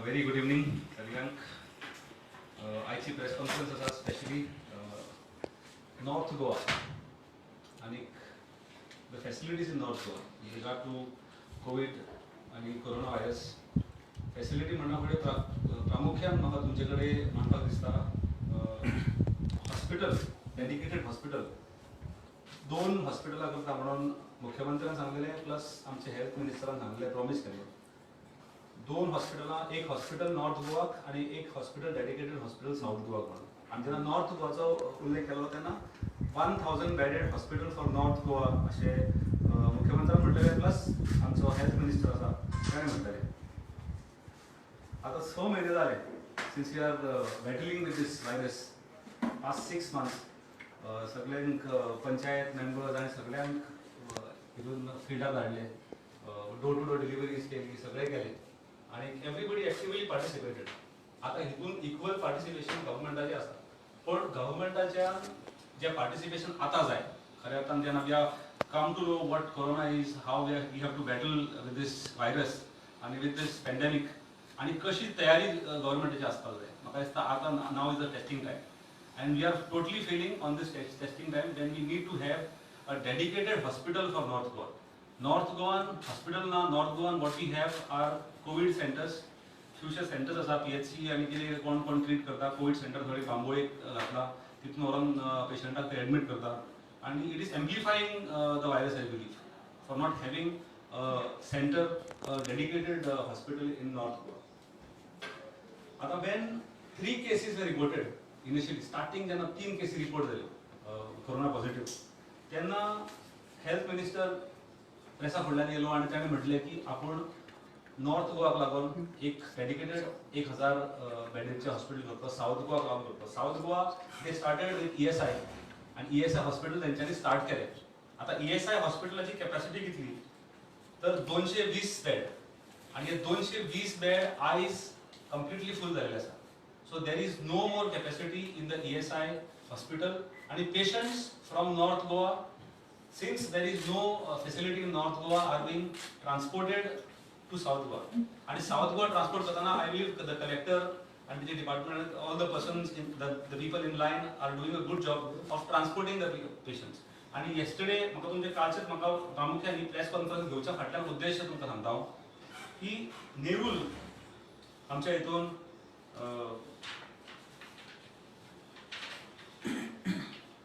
Very good evening सगळ्यांक. आयची press conference आसा स्पेशली नॉर्थ गोवा आनी the facilities in North Goa with regard to COVID आनी corona virus facility म्हणना फुडें प्रामुख्यान म्हाका तुमचे कडेन मांडपाक दिसता हॉस्पिटल, डेडिकेटेड हॉस्पिटल. दोन हॉस्पिटलां करता म्हणून मुख्यमंत्र्यान सांगलेलें, प्लस आमचे हेल्थ मिनिस्टरान सांगलें, प्रॉमीस केल्लें. दोन हॉस्पिटलां, एक हॉस्पिटल नॉर्थ गोवाक आनी एक हॉस्पिटल, डेडिकेटेड हॉस्पिटल साऊथ गोवाक म्हणून. आनी जेन्ना नॉर्थ गोवाचो उल्लेख केलो तेन्ना 1000 bedded hospital for North Goa अशें मुख्यमंत्र्यान म्हटलेलें, प्लस आमचो हेल्थ मिनिस्टर आसा ताणें म्हटलेलें. आतां 6 म्हयने जाले since we are battling with this virus, past 6 months. सगल्यांक, पंचायत मेंबर्स आनी सगल्यांक हितून फिल्डार धाडले, डोर टू डोर डिलिव्हरीज केली, सगळें केलें आनी एवरीबडी एक्टिवली पार्टिसिपेटेड. आतां हितून इक्वल पार्टिसिपेशन गव्हर्मेंटाचें आसा, पण गव्हर्मेंटाच्या जें पार्टिसिपेशन आतां जाय, खऱ्या अर्थान जेन्ना we are come to know what corona is, how we have to battle with this virus आनी विथ this pandemic आनी कशी तयारी गव्हर्मेंटाची आसपाक जाय, म्हाका दिसता आतां now is the testing time and we are totally failing on this testing time when we need to have a dedicated hospital for North Goa. North Goan hospital ना. North Goan what we have are COVID centers. Future centres आसा, PHC आनी कितें, कोण कोण treat करता. Covid centre थोडे बांबोळे घातला, तितून व्हरोन पेशंटाक ते एडमीट करता आनी it is amplifying the virus, I believe, for not having center, dedicated hospital in North Goa. आता when three cases were reported initially, starting जेन्ना तीन केसी रिपोर्ट जाल्यो कोरोना पॉझिटिव्ह, तेन्ना हेल्थ मिनिस्टर प्रेसा फुडल्यान येयलो आनी ताणें म्हटलें की आपूण नॉर्थ गोवाक लागून एक डेडिकेटेड 1000 बेडीचे हॉस्पिटल करतो, साऊथ गोवाक लागून करतो. South Goa they started with ESI आनी ईएसआय हॉस्पिटल तेंच्यांनी स्टार्ट केलें. आतां ईएसआय हॉस्पिटलाची कॅपॅसिटी कितली तर 220 बेड आणि हे 220 बेड आयज कम्प्लिटली फुल जाल्ले आसा. So there is no more capacity in the ESI hospital आणि patients from North Goa, since there is no facility in North Goa, are being transported to South Goa. आणि South Goa transport करताना I believe the collector and the department, all the persons in the people in line are doing a good job of transporting the patients. आणि yesterday म्हाका तुमचे कालचेच, म्हाका प्रामुख्यान ही press conference घेवच्या फाटल्यान उद्देश तुमकां सांगता हांव की नेरूल आमच्या हितून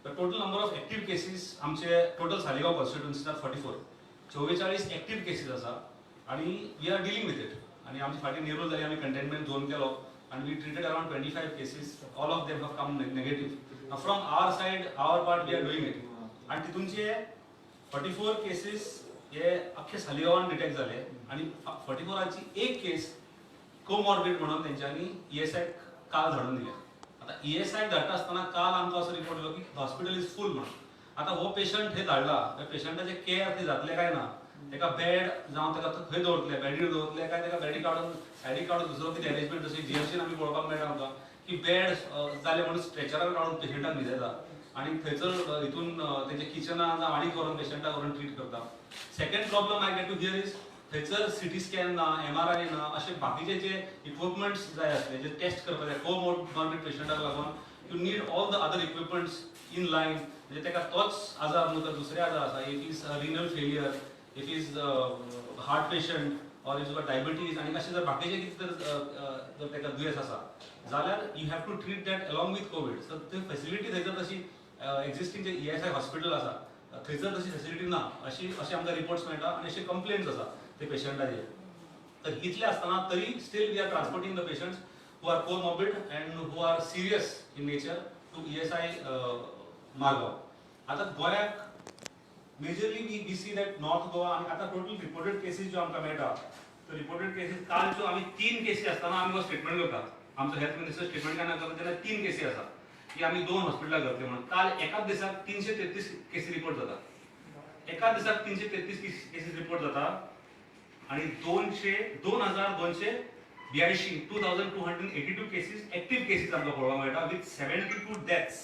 the total number of active cases आमचे टोटल सालिगांव कॉन्स्टिट्युन्सीन 44, 44 एक्टीव केसीस आसा आणि we are dealing with it. आणि आमची फाटीं नेरूल जाली, आमी कंटेनमेंट झोन केलो आणि we treated around 25 cases. All of them have come negative from our side. Our part, we are doing it. आणि तितूनचे 44 केसीस हे अख्खे सालिगांवान डिटेक्ट जाले आणि 44आची एक केस कोमॉर्बिड म्हणून तेंच्यांनी ईएसआय काल धाडून दिल्या. आता ईएसआय धाडटा आसतना काल आमकां असो रिपोर्ट येयलो की हॉस्पिटल is फुल म्हणून. आता हो पेशंट थंय धाडला, त्या पेशंटाचे केअर थंय जातले काय ना, ताका बेड जावं ताका खंय दवरतले, बेडीर दवरतले काय ताका बेडी काडून, सायडीक काडून दुसरो कितें अरेंजमेंट, जशें जीएमसीन आमी पळोवपाक मेळटा आमकां की बेड जाले म्हणून स्ट्रेचरार काडून पेशंटाक न्हिदयता आणि थंयसर हितून तेंच्या किचनान जावं आनी करून पेशंटाक व्हरून ट्रीट करता. Second problem I get to hear is थंयसर सिटी स्कॅन ना, एमआरआय ना, अशे बाकीचे जे इक्विपमेंट्स जाय आसले, जे टेस्ट करपाक जाय कोमॉर्बिड पेशंटाक लागून, you need all the other equipments in line. म्हणजे ताका तोच आजार न्हू तर दुसरे आजार आसा, if is renal failure, if is heart patient or is diabetes आनी अशें जर बाकीचे कितें तर जर ताका दुयेंस आसा जाल्यार you have to treat that along with COVID. So ते फेसिलिटी थंयसर तशी एक्झिस्टींग जे ईएसआय हॉस्पिटल आसा थंयसर तशी फेसिलिटी ना, अशी अशे आमकां रिपोर्ट्स मेळटा आनी अशे कंप्लेन्स आसा ते पेशंटाचे. तर इतले आसतना तरी still we are transporting the patients who are comorbid and who are serious in nature to ESI Margao. आता गोंयाक majorly we see that North Goa आणि आता टोटल रिपोर्टेड केसीस ज्यो आमकां मेळटा, तर रिपोर्टेड केसीस कालच्यो आमी तीन केसी आसतना आमी स्टेटमेंट करता. आमचो हेल्थ मिनिस्टर स्टेटमेंट केन्ना करता? तेन्ना तीन केसी आसा की आमी दोन हॉस्पिटलां करतले म्हणून. काल एकाच दिसाक 333 केसी रिपोर्ट जाता. एकाच दिसाक 333 केसीस रिपोर्ट जाता आणि दोनशे 2282, 2282 cases, active cases आमकां पळोवपाक मेळटा विथ 72 डेथ्स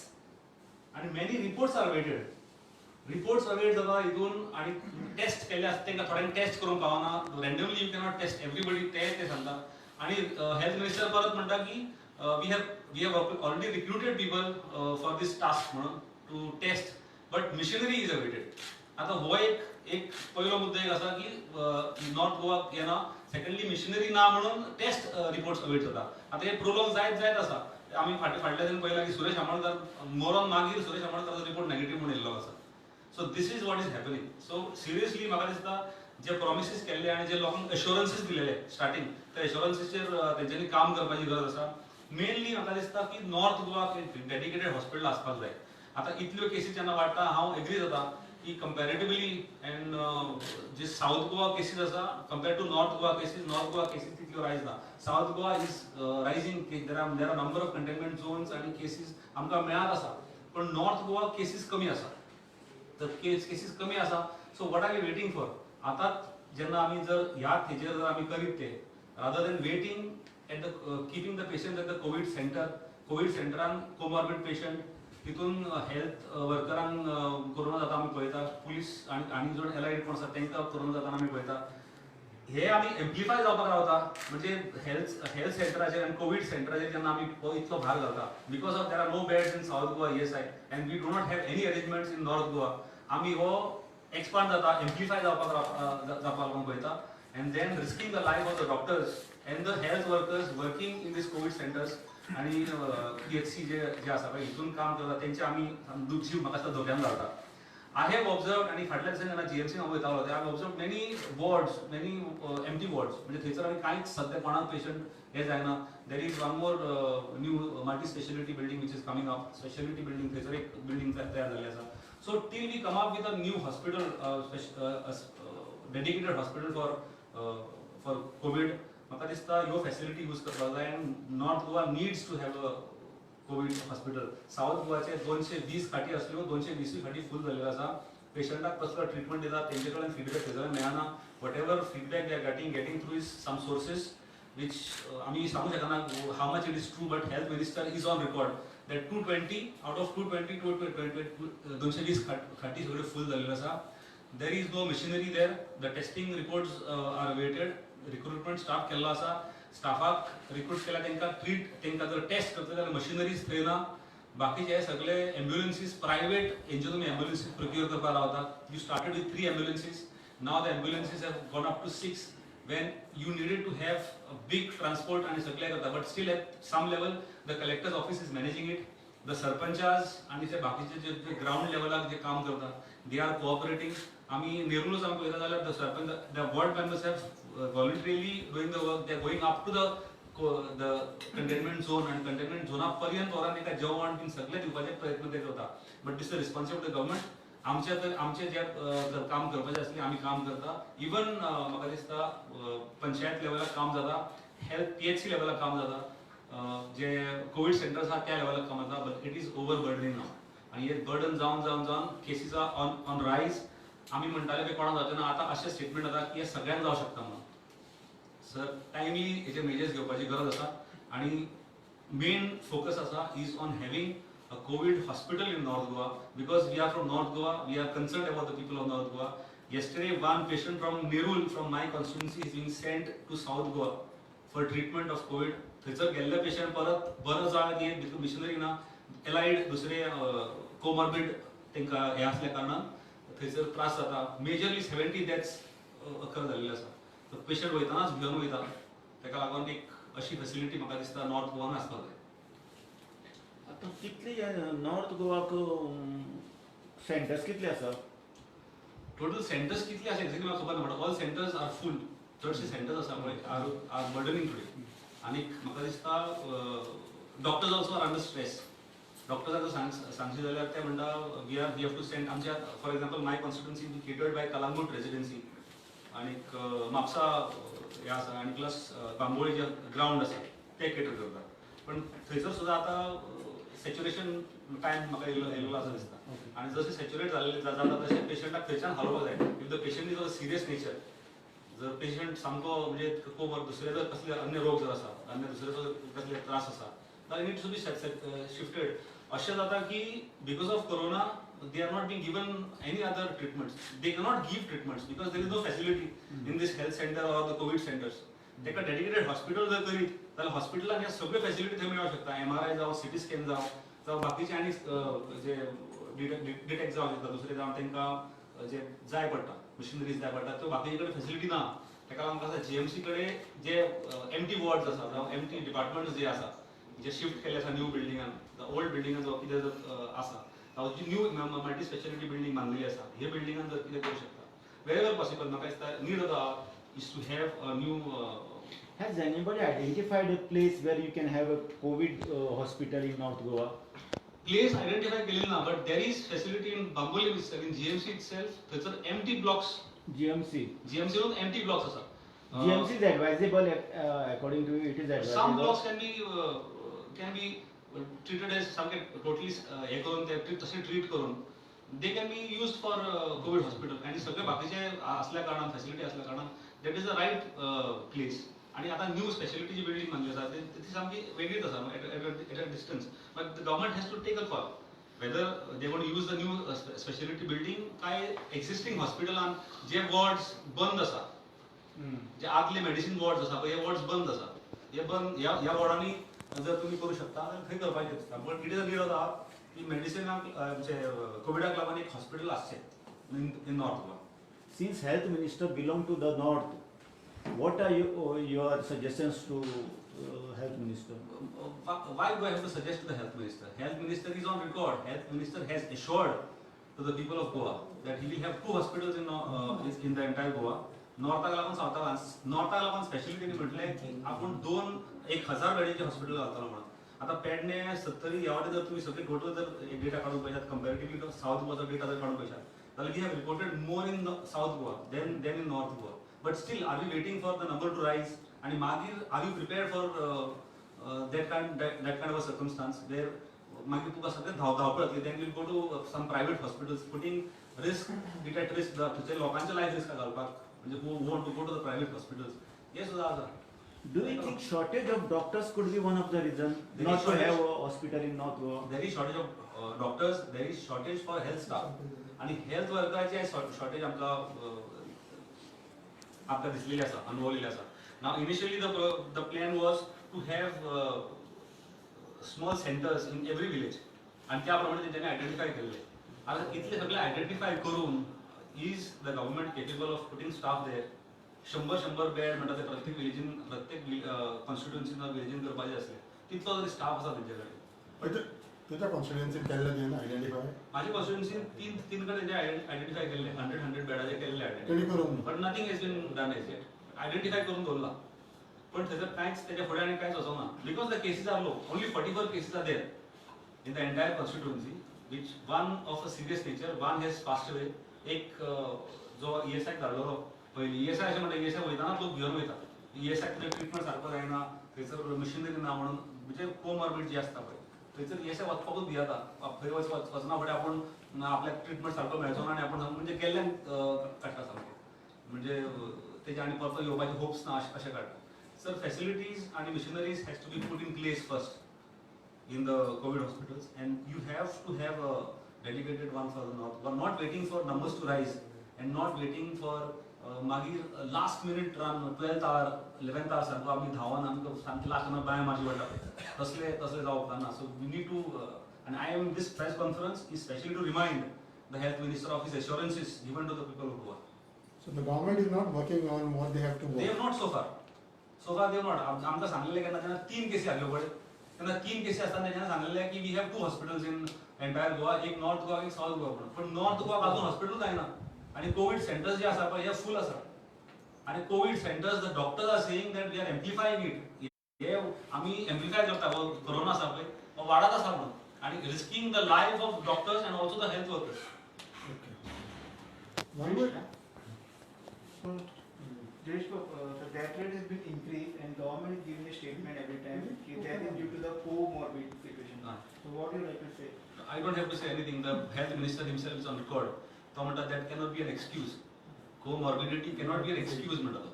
आणि many reports are awaited. Reports await जाता हितून आणि टेस्ट केल्ले आसता, तांकां थोड्यांक टेस्ट करूंक पावना. Randomly you cannot test everybody, ते ते सांगता. आणि हेल्थ मिनिस्टर परत म्हणटा की we have already recruited people for this task म्हणून to test, but machinery is awaited. आता हो एक एक पयलो मुद्दो एक आसा की नॉर्थ गोवा येना, सेकंडली मिशनरी ना म्हणून टेस्ट रिपोर्ट्स अवेट जाता. आता हे प्रोलॉंग जायत जायत आसा. आमी फाटल्या फाटल्या दिसान पळयलां की सुरेश आमोणकर मरोन मागीर सुरेश आमोणकराचो रिपोर्ट नेगेटीव म्हणून येयल्लो आसा. So this is what is happening. So seriously, म्हाका दिसता जे प्रॉमिसीस केल्ले आणि जे लोकांक एश्योरन्सीस दिलेले स्टार्टिंग, त्या एश्योरन्सीचेर तेंच्यांनी काम करपाची गरज आसा. मेनली म्हाका दिसता की नॉर्थ गोवा डेडिकेटेड हॉस्पिटल आसपाक जाय. आतां इतल्यो केसी जेन्ना वाडटा, हांव एग्री जाता की कंपॅरेटिवली एंड जे सावथ गोवा केसीस आसा compare to North Goa cases, North Goa cases तितल्यो रायज ना. South Goa is rising. There are number of containment zones आणि केसीस आमकां मेळत आसा, पण नॉर्थ गोवा केसीस कमी आसा. तर केसीस कमी आसा, so what are we waiting for? आतां जेन्ना आमी जर ह्या हेजेर जर आमी करीत ते rather than waiting at the keeping the patient at the COVID center, Covid सेंटरान comorbid patient, तितून हेल्थ वर्करांक कोरोना जाता आमी पळयता, पुलीस आनी आनी जो एलायड कोण आसा तांकां कोरोना जाताना आमी पळयता. हे आमी एम्प्लिफाय जावपाक रावता. म्हणजे हेल्थ सेंटराचेर आनी कोवीड सेंटराचेर जेन्ना आमी हो इतलो भार घालता, because of there are no beds in South Goa ESI and we do not have any arrangements in North Goa, आमी हो एक्सपांड जाता, एम्प्लिफाय जावपाक लागून पळयता and then risking the life of the doctors and the health workers working in this COVID centers आणि PHC जे जे आसा पळय हितून काम करता तेंचे आमी जीव म्हाका दिसता धोक्यान घालता. I have observe, आनी फाटल्या दिसांनी जेन्ना जीएमसी हांव वयतालो, I have observe many wards, many empty wards. म्हणजे थंयसर आमी कांयच सद्या कोणाक पेशंट हे जायना. There is one more new multi speciality building which is coming up, speciality building, थंयसर एक बिल्डींग तयार जाल्ली आसा. So till we come up with a new hospital, dedicated hospital for COVID, म्हाका दिसता ह्यो फॅसिलिटी यूज करपाक जाय and North Goa needs to have a COVID hospital. South गोवाचे 220 खाटी आसल्यो, 220 खाटी फूल जाल्ल्यो आसा. पेशंटाक कसलो ट्रिटमेंट दितात तेंचे कडेन फिडबॅक थंयसर मेळना. Whatever feedback they are getting through is some sources which आमी सांगू शकना how much it is true, but health minister is on record that 220 out of 220 to 220 खाटी सगळ्यो फूल जाल्ल्यो आसा. There is no machinery there. The testing reports are awaited. Recruitment start केल्लो आसा. स्टाफाक recruit केल्या, तांकां ट्रीट, तांकां जर टेस्ट करतले जाल्यार मशिनरीज थंय ना. बाकीचे सगळे एम्ब्युलन्सीस प्रायवेट हेंच्यो तुमी एम्ब्युलन्सीस प्रोक्युअर करपाक रावता. You started with three ambulances, now the ambulances have gone up to six, when you needed to have a big transport आणि सगळे करता. But still at some level the collector's office is managing it. The सरपंचास आणि जे बाकीचे जे ground लेवलाक जे काम करता, they are cooperating. आमी नेरुलूच आमी पळयता जाल्यार the sarpanch, the ward members have voluntarily doing the work. They are going up to the containment zone आणि containment झोना पर्यंत व्हरून तांकां जेवण बीन सगळें दिवपाचे प्रयत्न ते करता. But this the responsibility of the government. आमचे तर आमचे जे जर काम करपाचें आसलें, आमी काम करता. इवन म्हाका दिसता पंचायत लेवलाक काम जाता, हेल्थ पीएचसी लेवलाक काम जाता, जे कोवीड सेंटर्स आहा त्या लेवलाक काम जाता, but it is over burdening now. आनी हे बर्डन जावन जावन जावन cases are on rise. आमी म्हणटाले ते कोणाक जावचें ना, आतां अशें स्टेटमेंट जाता की हे सगळ्यांक जावं शकता म्हणून. सर, टायमली हेचे मेजर्स घेवपाची गरज आसा आणि मेन फोकस आसा is on having a COVID hospital in North Goa, because we are from North Goa, we are concerned about the people of North Goa. Yesterday, one patient from Nerul, from my constituency, is being sent to South Goa for treatment of COVID. थंयसर गेल्ले patient परत बरो जाळ की missionary ना, allied दुसरे comorbid तांकां हें आसल्या कारणान थंयसर त्रास जाता. मेजरली 70 डेथ्स अकर जाल्ले आसा. पेशंट वयतानाच भिवन वयता. ताका लागून एक अशी फेसिलिटी म्हाका दिसता नॉर्थ गोवान आसपाक जाय. आतां कितले नॉर्थ गोवाक सेंटर्स कितले आसा? टोटल सेंटर्स कितले आसा एक्झॅक्टली म्हाका खबर ना, but all centers are full. चडशे सेंटर्स आसा पळय are burdening today. आनी म्हाका दिसता doctors also are under stress. डॉक्टर्सांचो सांगचे जाल्यार ते म्हणटा we have to send आमच्या, for example, my constituency be catered by Calangute Residency आनीक म्हापसा हें आसा आनी प्लस बांबोळी जे ग्रावंड आसा ते केटर करता. पण थंयसर सुद्दां आतां सॅच्युरेशन टायम म्हाका येयल्लो आसा दिसता. आनी जशें सॅच्युरेट जाल्लें जाता तशें पेशंटाक थंयच्यान हालोवपाक जाय. If the patient is of serious nature, जर पेशंट सामको म्हणजे कोमर दुसरे जर कसले अन्य रोग जर आसा, अन्य दुसरे जर कसले त्रास आसा जाल्यार needs to be shifted. अशें जाता की because of corona they are not being given any other treatments. They cannot give treatments because there is no facility in this health center or the COVID centers. ताका dedicated hospital जर करीत जाल्यार हॉस्पिटलान ह्या सगळ्यो फॅसिलिटी थंय मेळोंक शकता. एमआरआय जावं, सिटी स्कॅन जावं, जावं बाकीचे आनी जे डिटेक्ट जावं शकता, दुसरे जावं, तांकां जे जाय पडटा, मशिनरीज जाय पडटा, त्यो बाकीचे कडेन फॅसिलिटी ना. ताका लागून आसा जीएमसी कडेन जे एमटी वॉर्ड्स आसा जावं एमटी डिपार्टमेंट्स जे आसा, जे शिफ्ट केल्ले आसा न्यू बिल्डिंगान, ओल्ड बिल्डिंगान जावं कितें जर आसा, जावं जी न्यू मल्टी स्पेशालिटी बिल्डींग बांदलेली आसा, हे बिल्डिंगान जर कितें करूं शकता वेर एवर पॉसिबल. म्हाका दिसता need of the is to have a new Has anybody identified a place where you can have a COVID hospital in North Goa? Place identify केलेली ना, but there is facility in Bambolim itself, in GMC itself. थंयसर empty blocks. GMC. GMC empty blocks आसा. GMC is advisable, according to you, it is advisable. Some blocks can be treated as सामके totally हे करून, ते तशें treat करून they can be used for COVID hospital. आनी सगळे बाकीचे असल्या कारणान, फॅसिलिटी असल्या कारणान, that is the right place. आणि आता न्यू स्पेशालिटी जी बिल्डिंग बांदली आसा, ती सामकी वेगळीच आसा at a distance, but the government has to take a call whether they want use the new speciality building काय एक्झिस्टिंग हॉस्पिटलान जे वॉर्ड्स बंद आसा, जे आदले मेडिसिन वॉर्ड्स आसा पळय, हे वॉर्ड्स बंद आसा. हे बंद ह्या वॉर्डांनी जर तुमी करूं शकता जाल्यार थंय करपाचें दिसता. But it is a need of the की मेडिसिनाक, आमचे कोविडाक लागून एक हॉस्पिटल आसचें in North Goa. Since health minister belong to the north, what are your suggestions to health minister? Why do I have to suggest to the health minister? Health minister is on record. Health minister has assured to the people of Goa that he will have two hospitals in the entire Goa. नॉर्थाक लागून, सावथाक, नॉर्थाक लागून specially त्यांनी म्हटलें की आपूण दोन 1000 बेडीचे hospital घालतलो म्हणून. आता पेडणे, सत्तरी ह्या वाटेन जर तुम्ही सगळे टोटल जर डेटा काडून पळयशात, कंपॅरेटिव्हली सावथ गोवाचो डेटा जर काडून पळयशात जाल्यार we have reported more in South Goa than in North Goa. But still, are we waiting for the number to rise? आणि मागीर are you prepared for that kind of a circumstance where मागीर तुका सगळें धांवपळ जातली? Then will go to some private hospitals, putting risk it at risk, थंयच्या लोकांचे life risk घालपाक, म्हणजे who want to go to the private hospitals, हे सुद्दां आसा. Do you think shortage of doctors could be one of the reason There not is to shortage. Have a hospital in North Goa? There is shortage of doctors, there is shortage for health staff आणि health वर्कराचे shortage आमकां दिसलेली आसा, अनुभवलेली आसा. Now, initially the plan was to have small centers in every village आणि त्या प्रमाणे तेंच्यांनी identify केल्ले. आतां इतले सगळे आयडेंटिफाय करून is the government capable of putting staff there? शंबर शंबर बेड म्हणटा ते प्रत्येक विलेजीन, प्रत्येक कॉन्स्टिट्युन्सीन, विलेजीन करपाचे आसले, तितलो तरी स्टाफ आसा तेंचे कडेन? तुझ्या कॉन्स्टिट्युएन्सीत केल्ले तुवें आयडेंटिफाय? माझ्या कॉन्स्टिट्युन्सीन तीन तीन कडेन जे आयडेंटिफाय केल्ले, हंड्रेड हंड्रेड बेडाचे केल्ले. तेणी करूंक ना? But nothing has been done as yet. Identify करून दवरला, पण थंयसर कांयच, तेच्या फुडें आनी कांयच वचोंक ना because the cases are low. Only 44 cases are there in the entire constituency, which one of a serious nature, one has passed away. एक जो ईएसआय धाडलेलो पयलीं, ईएसआय अशें म्हणटा, ईएसआय वयताना लोक भिवन वयता, ईएसआय थंय ट्रिटमेंट सारको जायना, थंयसर मशिनरी ना म्हणून. म्हणजे कोमॉर्बिड जी आसता पळय, थंयसर ईएसआय वचपाकूच भियेता. थंय वचना फुडें आपूण आपल्याक ट्रिटमेंट सारको मेळचो ना आनी आपूण म्हणजे गेल्ल्यान काडटा सामकें, म्हणजे तेजे आनी परतो येवपाचे होप्स ना अशें काडटा. सर, फॅसिलिटीज आनी machineries has to be put in place first in the COVID hospitals, and you have to have a dedicated one for the north. We're not waiting for numbers to rise and not waiting for मागीर last minute run, 12th hour, 11th hour सारको आमी धांवन आमकां सामकी last बांय मारची पडटा, तसले तसले जावप ना. So we need to, and I am this press conference is specially to remind the health minister of his assurances given to the people of Goa. So the government is not working on what they have to They have work. Not so far. So far they have not. आमकां सांगलेलें केन्ना, तेन्ना तीन केसी आसल्यो पळय, तेन्ना तीन केसी आसतना तेंच्यांनी सांगलेलें की we have two hospitals in entire Goa, एक नॉर्थ गोवा, एक सावथ गोवा म्हणून. पण नॉर्थ गोवाक अजून हॉस्पिटल जायना आणि कोवीड सेंटर्स जे आसा पळय, हे फूल आसा. आणि COVID centers, the doctors are saying that we are amplifying it, हे आमी एम्प्लिफाय करता, कोरोना आसा पळय हो वाडत आसा म्हणून, आणि risking the life of doctors and also the health workers. Okay. One more. So, Jayesh, the death rate has been increased and government is giving a statement every time कि that is due to the comorbid situation. So what do you like to say? I don't have to say anything. The health minister himself is on record. तो म्हणटा that cannot be an excuse. Comorbidity cannot be an excuse म्हणटा तो.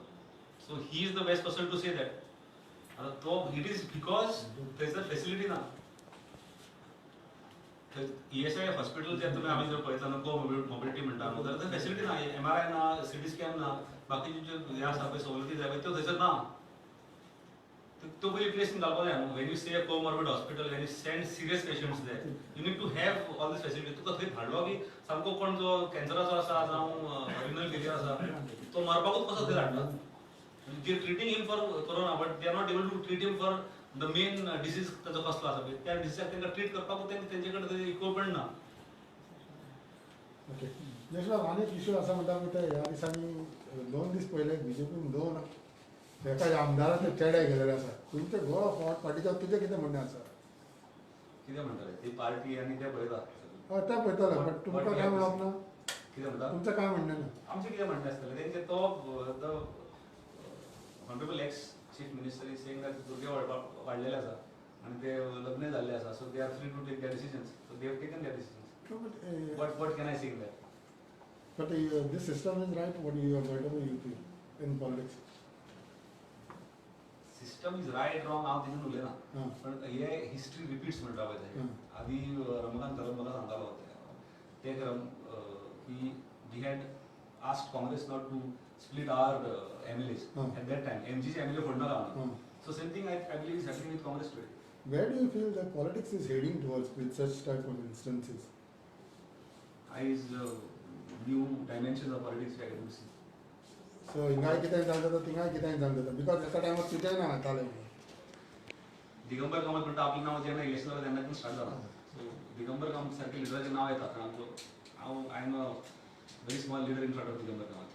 So he is the best person to say that. आता तो it is because थंयसर facility ना. ESI hospital जे तुमी आमी जर पळयता न्हू, को-मॉर्बिडिटी म्हणटा न्हू, जाल्यार थंय फॅसिलिटी ना, एमआरआय ना, सिटी स्कॅन ना, बाकीचे जे हे आसा पळय, सवलती जाय पळय, त्यो थंयसर ना. तो पयली प्लेस घालपाक जाय न्हू. When you say comorbid hospital, when you send serious patients there, you need to have all this facility. तुका थंय धाडलो की सामको कोण जो कॅन्सराचो आसा जावं रिनल फेलियर आसा, तो मरपाकूच कसो थंय धाडटा? They treating him for corona, but they are not able to treat him for the main disease. ताजो कसलो आसा पळय, त्या डिसीजाक तांकां ट्रीट करपाकूच तेंचे कडेन इक्विपमेंट ना. ओके जशें आनी एक इशू आसा म्हणटा पळय, ते ह्या दिसांनी 2 दीस पयले बीजेपीन दोन एका आमदाराचे चेडे गेलेले आसा. तुमचे गोवा फॉरवर्ड पार्टीचें तुजें कितें म्हणणें आसा? कितें म्हणटाले, ती पार्टी आनी ते पळयता. हय, तें पळयतले, बट तुमकां काय म्हणप ना? कितें म्हणटा? तुमचें काय म्हणणें ना? आमचें कितें म्हणणें आसतलें तेंचे? तो the honourable ex chief minister is saying that भुरगे वाडलेले आसा आनी ते लग्न जाल्ले आसा, so they are free to take their decisions, so they have taken their decisions. But what can I say that? But this system is right, what you are, whatever you feel in politics. System is right, wrong हांव तितून उलयना. हां. पण हे history repeats म्हणटा पळय ते. हं. आदी रमाकांत खरत म्हाका सांगतालो ते की we had asked Congress not to split our MLAs. Hmm. At that time एमजीचे MLA फोडनाका म्हणून. Hmm. So same thing I believe is happening with Congress today. Where do you feel that politics is heading towards with such type of instances? आयज new dimensions of politics we are to see. So हिंगाय कितेंय जावं जाता, थिंगाय कितेंय जावं जाता, because एका टायमार तुजेंय नांव येतालें. दिगंबर कामत म्हणटा, आपलें नांव जेन्ना इलेक्शन जालें तेन्नाच्यान स्टार्ट जाला. सो दिगंबर कामत सारके लिडराचें नांव येता कारण आमचो हांव, I am a very small leader in front of Digambar Kamat.